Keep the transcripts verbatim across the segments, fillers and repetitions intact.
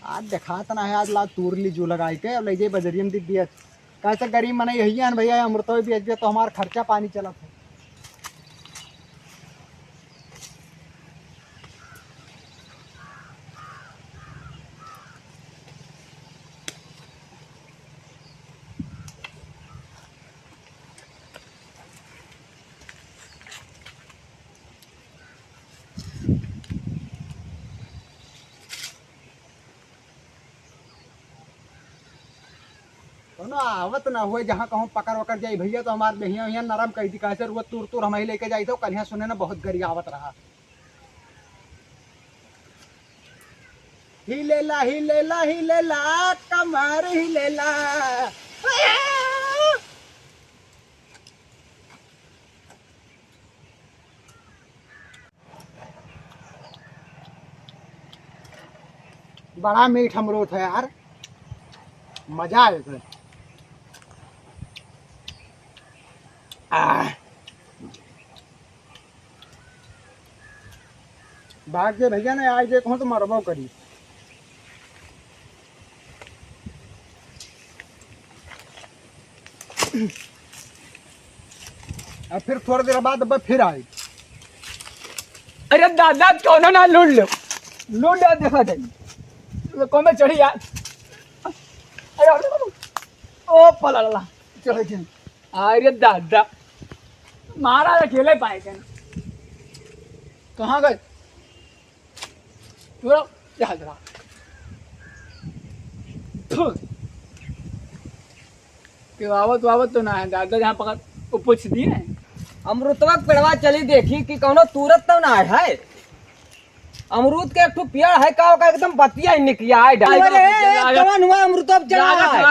आज देखात ना है, आज ला तूर ली जू लगाई के, अब ले जाई बजरिया में दे दिया। कैसे गरीब मनई हइये हन भइया, अमरुतवे बेच दिया तो हमार खर्चा पानी चलत है। कौनो आवत ना होए, जहाँ कहूँ पकड़ वकड़ जाई भइया, तो हमार देहिया उहिया नरम कइ दी। कैसे रुआ तूर तूर हम ही लेके जाई, तो कलिया सुने ना बहुत गरियावत रहा। हिलेला, हिलेला, हिलेला, कमर हिलेला। बड़ा मीठ अमरूद है यार, मजा आ गया। आह। भाग जे भइया ने, आज देखो तो मरबो करी। अब फिर थोड़ी देर बाद अब फिर आई। अरे दादा, कौनो ना लूट लो, लूट लो, देखा जाए, कौन में चढ़ी यार। अरे, अरे, अरे, ओ पलाला, चढ़ गए। अरे दादा, महाराज अकेले पाए थे ना। कहाँ गए? चलो, जा जरा। थू। केहू आवत वावत तो ना है, दादा जहाँ पकड़, वो पूछ दिए। अमरुतवा के पेड़वा चली देखी कि कौनो तूरत तो ना है। अमरूद के एक ठो पेड़ है का, ओका एकदम बतिया ही निकिया है, डाल अरे, दो, कौन हुआ अमरुतवा पे चढ़ा है?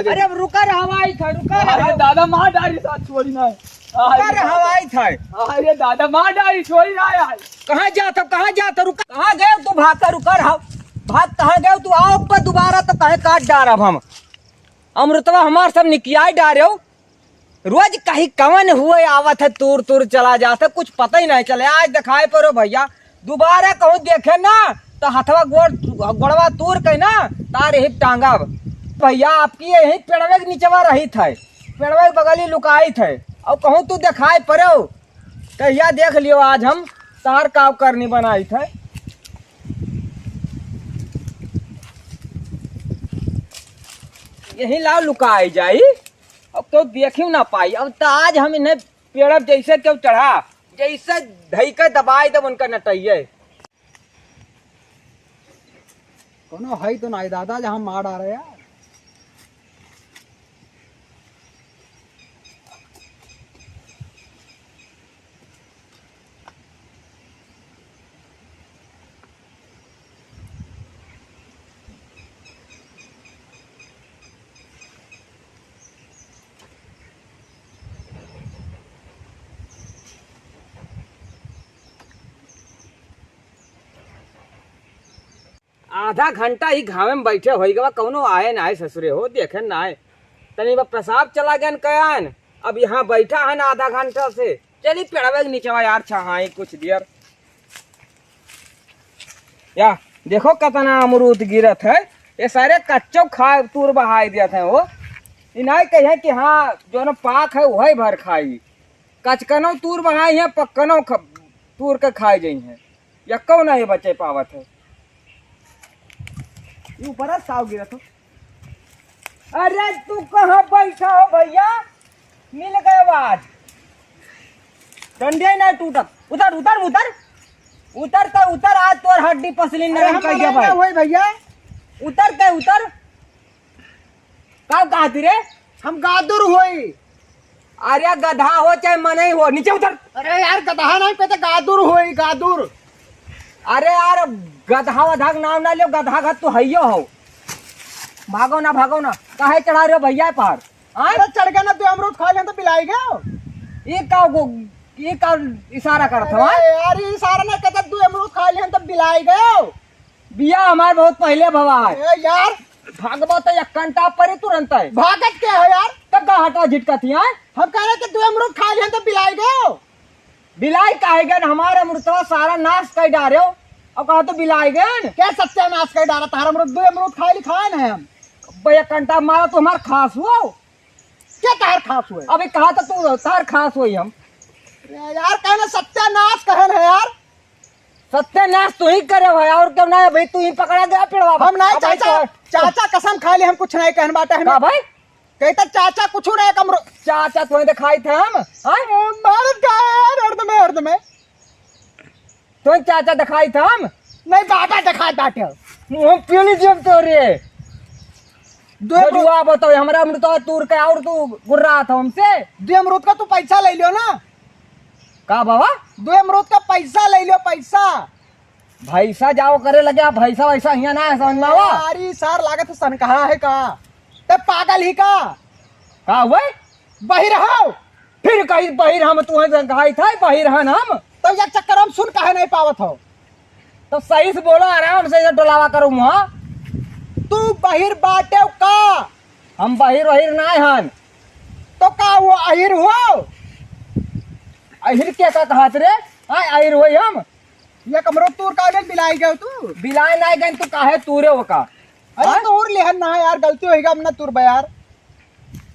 अरे, अब रुका रे, हवा आई था, रुका रे, अरे हवा। दादा, मार डाली साथ छोड़ी ना। अरे, अरे हवा आई था। अरे दादा, मार डाली छोड़ी ना यार। कहाँ जात हो, कहाँ जात हो, रुका, कहाँ गए तू, भाग कर रुका रहा, भाग कहाँ गए तू, आओ ऊपर दोबारा तो कहे काट डारब हम। अमरुतवा हमार सब निकियाई डारे हो। रोज कहीं कवन हुए आवत है, तूर तूर चला जात है, कुछ पता ही नहीं चले। आज दिखाई पड़ो भइया, दोबारा कहूँ देखे ना तो हथवा गोड़, गोड़वा तूर के ना तार ही टांगब। भइया आपकी यही पेड़वे के नीचवा रही थे, पेड़वे के बगली लुकाई थे, और कहूँ तू दिखाई पड़ो तो या देख लियो आज हम तार का करनी बनाई थे। यही लाओ लुकाई जाई। अब तो देखियो ना पाई। अब तो आज हम इन्हें पेड़ब जैसे क्यों चढ़ा, जैसे धई के दबाई देब उनका नटइये। कोनो है तो नाई दादा, जहाँ मार आ रहे यार। आधा घंटा ही घामे में बैठे होई गवा, कौनो आए ना आए ससुरे हो, देखे ना आए। तनी बा पेशाब चला गए न कयान, अब यहाँ बैठा है ना आधा घंटा से। चली पेड़वे के नीचवा यार, छहाई कुछ देर। या देखो कितना अमरूद गिरत है, ये सारे कच्चो खा तूर बहाई देत हैं वो। ई नाई कहे कि हाँ, जो न पाक है वही भर खाई। कचकनो तूर बहाई है, पक्कनो ख-, तूर के खाई जाई है। यक्को नहीं बचे पावत है। ये ऊपर है, साव गिरत हो। अरे तू कहाँ बैठा हो भइया? मिल गए आज। डंडे नहीं टूटत। उतर, उतर, उतर। उतर तो उतर, आज तोर हड्डी पसली अरे नरम हम कर दिया मरे ना भाई। होई भइया। उतर ते उतर। का कहत रे? हम गादुर होई। अरे गधा हो चाहे मनई हो, नीचे उतर। अरे यार, गधा नहीं पे तो गादुर होई, गादुर। अरे यार, गधा वधा के नाम ना लियो, गधा का तू हइयो हो। भागो ना, भागो ना, काहे चढ़ा रहे हो भइया पर? हाँ? अरे चढ़ गया ना तू, अमरूद खा लिया तो बिलाई गयो। ये का गो-, ये का इशारा करत हवा? अरे यार, ये इशारा ना करता, तू अमरूद खा लिया तो बिलाई गयो। बिया हमार बहुत पहले भवा है। ए यार। भागबो तो एक कंटा परे तुरंत है। भागत क्या है यार? तब का हटा झिटकत ही है? हम कह रहे कि तू अमरूद खा लिया तो बिलाई गयो। बिलाई काहे गन? हमार अमृतवा सारा नाश कर डारे हो। अब कहा तो बिलाइ गएन। क्या सत्यानास कइ डारा, तहार अमरूद, दो अमरूद खाए ली खाएन है हम। भैया कंटा मारा तो हमार खास हुआ। क्या तहार खास हुए? अबे कहा तो तू तहार खास हुई हम। यार कहना सत्यानास कहन है यार। सत्यानास तू ही करे हो यार, और क्यों ना है भाई, तू ही पकड़ा गया पेड़वा। हम नहीं अब भाई चाचा, तो चाचा कसम खा ले, हम कुछ नहीं कहन बाटे हमें। का भाई? कहता चाचा कुछ नहीं कमरो। चाचा तुम्हें दिखाई था हम, हाँ? मारत का है यार, अर्ध में, अर्ध में। तो चाचा दिखाई था हम? नहीं, बाबा दिखाई बाटे। मुँह पीली जेब तो रे। दो अमरूद बजुआ बताओ, हमरा अमरूद तूर के और तू गुर्रा था हमसे। दो अमरूद का तू पैसा ले लियो ना। का बाबा? दो अमरूद का पैसा ले लियो, पैसा। भैंसा जाओ करे लगे, आप भैंसा वैसा हियाँ ना है, समझ में आवा? अरे सार लागत है सनकहा है का? ते पागल ही का? का हुए? बहिर हो। फिर कही बहिर हम, तू है कही था बहिर हन हम। तो एक चक्कर हम सुन काहे नहीं पावत हो? तो सही से बोलो, आराम से इधर डोलावा करो मुँह। तू बहिर बाटे का? हम बहिर वहिर ना हन। तो का वो अहिर हो? अहिर के का कहत रे? आय अहिर होई हम? ये कमरो तूर का ले बिलाइ गयो तू? बिलाइ नाहीं गए, तू काहे तूरे हो का? अरे हाँ? तूर लेहन ना यार, गलती होइगा, हम ना तूर बे यार।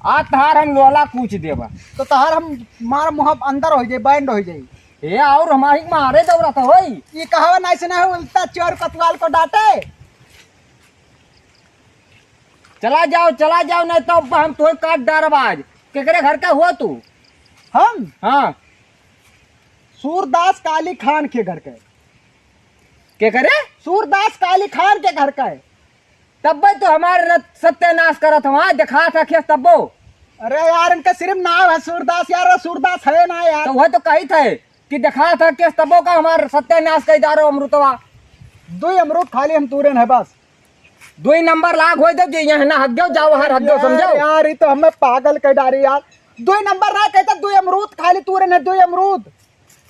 आ तहार हम लोला कूच देबा। तो तहार हम मार मुँह अंदर होइ जाई, बैंड होइ जाई। ए, और हमारी मारे दौड़ा था होई। ये कहावा नाहीं सुना है, उल्टा चोर कोतवाल को डांटे। चला जाओ, चला जाओ, नहीं तो अब हम तोहे काट डारब आज। केकरे घर का हुआ तू? हम? हाँ। सूरदास काली खान के घर का है। केकरे? सूरदास काली खान के घर का है। तब्बे तो हमार न-, सत्यानाश करत हवा, देखा था खेस तब्बो। अरे यार, इनका सिर्फ नाम है सूरदास यार, वो सूरदास है ना यार। तो वह तो कही थे कि देखा था खेस तब्बो का हमार सत्यानाश कई डारो अमरुतवा। दो ही अमरूद खाली हम तूरे न है बस। दो ही नंबर लाग होई दे, जो यहाँ ना हग गयो, जाओ हर हग गयो, समझो। यार, ये तो हमें पागल कह डारी यार। दो ही नंबर ना कहता, दो ही अमरूद खाली तूरे न, दो ही अमरूद।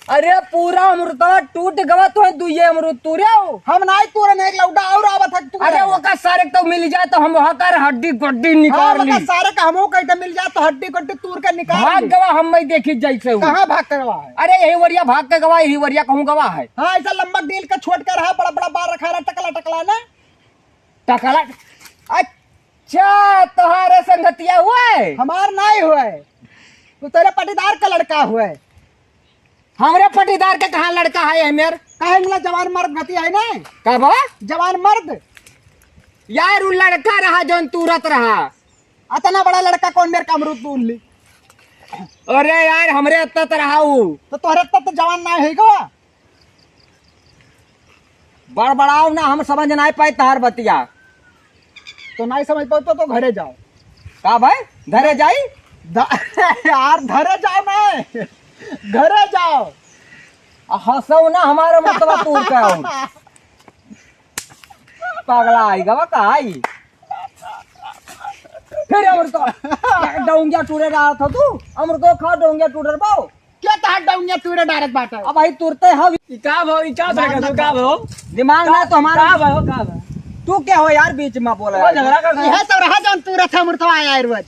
अरे पूरा अमरुतवा टूट गवा तो है, दुइये अमरूद तूरे हो। हम नाई तूरे ने, एक लौटा और आवत है तूरे। अरे ओका सारे तो मिल जाए तो हम वहाँ कर हड्डी गड्डी हाँ, निकाल ओका ली। सारे का हमहू कहीं मिल जाए तो हड्डी गड्डी तूर के निकाल भाग ली। गवा हम मैं देखी जैसे हूँ। कहाँ भाग के गवा है? अरे यही वरिया भाग के गवा, यही वरिया कहूँ गवा है। हाँ, ऐसा लंबा डील का छोट कर रहा, बड़ा बड़ा बार रखा रहा, टकला टकला ना। टकला, अच्छा तोहारे संगतिया हुए? हमार नाई हुए, तू तेरे पटीदार का लड़का हुए। हमरे पटीदार के कहाँ लड़का है, है मेर? काहे मिला जवान मर्द गति है ना? का बाबा? जवान मर्द। यार, उ लड़का रहा जौन तूरत रहा। अतना बड़ा लड़का कौन मेर का अमरूद तूर ली? अरे यार, हमरे अत्ता त रहा उ। तो तोहरे अत्ता तो जवान ना है गवा। बड़बड़ाओ ना, हम समझ नाई पाए तहार बतिया। तो नाई समझ पाओ तो, तो घरे जाओ। का भाई? घरे जाई? ध-, यार, धरे जाओ ना। घरे जाओ। आ, हंसो ना हमारे मुतवा तूर के हो। पगला आई गवा का आई? फिर अमरुद तो डोंगिया टूरे रहा था तू। अमरुद तो खा डोंगिया टूरे पाओ। क्या तहार डोंगिया तूरे डारत बाटे? अब भाई तुरते हव। ई का भव, ई का भव, का भव? दिमाग ना तो हमारा। का भव, का भव? तू क्या हो यार बीच में बोला ओ, यार? झगड़ा कर रहा है। यह सब रहा जौन तूरत है अमरुतवा आया है रोज।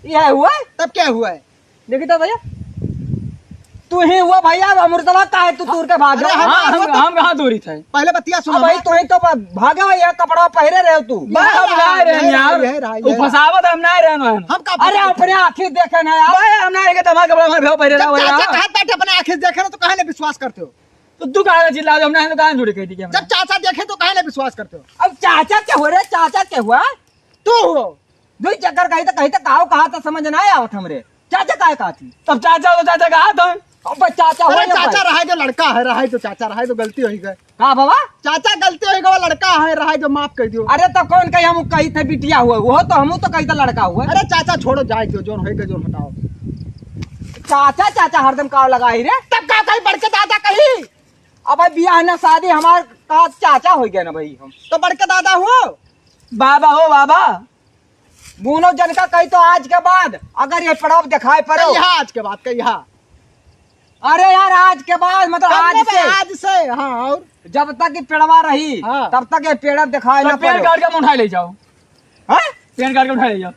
यह हुआ? तब क्या हुआ है? देखी तो भैया, तू ही हुआ भैया, अब अमरुतवा काहे तू तूर के भाग अरे गया? हम हाँ, हम, हम कहाँ तूरी थे? पहले बतिया सुनो अब भाई, ना। तू ही तो ब-, भागे हो, यह कपड़ा पहरे रहे हो तू। भाई, हम ना रहे हैं यह यार। रहा, यह वो रहा। फसावत हम ना रहे हैं। हम का अरे, अपने आँखी देखे ना यार। भाई, हम ना रहे, तो हमारे कपड़ा हमारे भेव पहरे तो रहा चाचा यार। कहाँ बैठे अपने आँखी देखे ना, तो काहे ना विश्वास करते हो? तो तू काहे चिल्ला रहे हो? हमने तो काहे झूठे कह दी कि हमने? जब चाचा देखे तो काहे ना विश्वास करते हो? अब चाचा क्या हो रे? चाचा क्या हुआ? तू हो। दुई चक्कर कही तो, कही तो काव कहा तो समझ ना आवत हमरे। चाचा काहे कहा थी? तब चाचा हो तो चाचा कहा था। अब चाचा हो अरे या चाचा भाई? रहा जो लड़का है, रहा जो चाचा, रहा जो गलती होई गए। का बाबा? चाचा गलती होई गए, लड़का है, रहा जो माफ कर दियो। अरे तो कौन कही हम कही थे बिटिया हुआ, वो तो हमू तो कही थे लड़का हुआ। अरे चाचा छोड़ो, जाए दियो, जोन होई गए, जोन हटाओ। चाचा, चाचा हरदम काव लगा ही रे। तब का कही बड़के दादा कही? अब बियाह ना शादी हमार का चाचा हो गया ना भाई हम। तो बड़के दादा हो? बाबा हो बाबा। दूनो जन का कही तो आज के बाद अगर ये पड़ाव दिखाई पड़ो। कहिया आज के बाद, कहिया? अरे यार, आज के बाद मतलब आज से। आज से, हाँ, और? जब तक ये पेड़वा रही, हाँ। तब तक ये पेड़ दिखाई तो ना पेड़ पड़ो। काट के हम उठाए ले जाओ। हाँ? पेड़ काट के उठाए ले जाओ।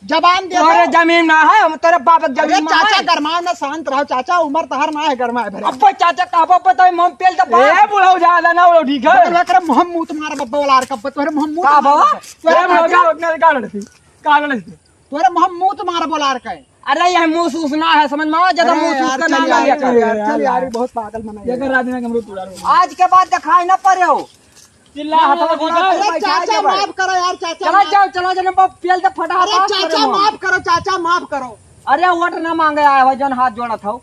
जबान दे तोरे दो। जमीन ना है, हम तोरे बाप के अरे जमीन में चाचा, है। गरमाओ ना, शांत रहो चाचा, उम्र तहर ना है गरमाए भरे। अब चाचा कहबो पे तो हम पेल दे ए, बुढ़ऊ ज्यादा ना उड़ो, ठीक है? अरे करे मुहम मुंह तुम्हारा बब्बा वाला आर कब तोरे मुहम मुंह का तुम्हारा बाबा? बब्बा। तोरे ए, बुढ़ऊ बाबा। का लड़का लड़की? का लड़की? तोरे मुहम मुंह तुम्हारा बोला आर कहे। अरे यह मुंह सूसना है, समझ में आवा, ज्यादा अरे मुंह यार, सूसना चल ना यार, लिया चल कर। यार, चल यार, बहुत पागल बना ये कर यार। रात में कमरे पूरा रो। आज के बाद दिखाई ना पड़े हो। चिल्ला हथवा अरे गोटा, चाचा, माफ करो यार, चाचा, चला माफ। जाओ, चला जाओ, ना पेल दे फटा अरे हाथ चाचा, करे हो। माफ करो, चाचा, माफ करो। अरे वोट ना मांगे आए हो, जन हाथ जोड़त हो।